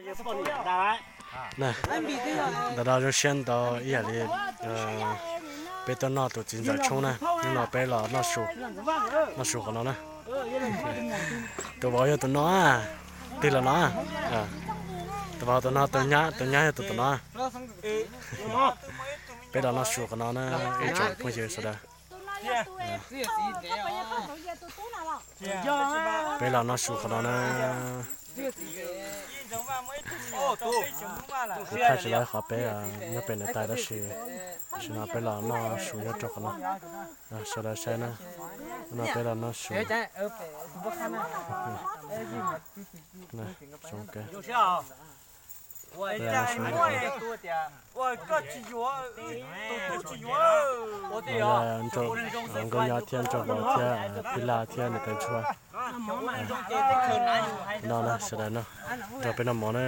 Ntawm no zoo siab ntau ib yam li peb tuaj noj tus txiv ntxawm tshoob na, hnub no peb los noj su, noj su qhov no na. Tus vauv yog tus no, tig los no. Tus vauv tus no, tus nyab, tus nyab yog tus tus no. Peb los noj su qhov no na, ib tsoom phooj ywg sawv daws. Peb los noj su qhov no na. Kuv thaij tsis tau qhov peb nyob pem niam tais tab sis tam sim no peb los noj su nyob rau qhov no. Sawv daws saib na, no peb los noj su. Nkauj Nyab thiab Ntsuag Vauv thiab Phij Laj thiab niam tais Ntsuag no na, sawv daws no, nrog peb noj mov na.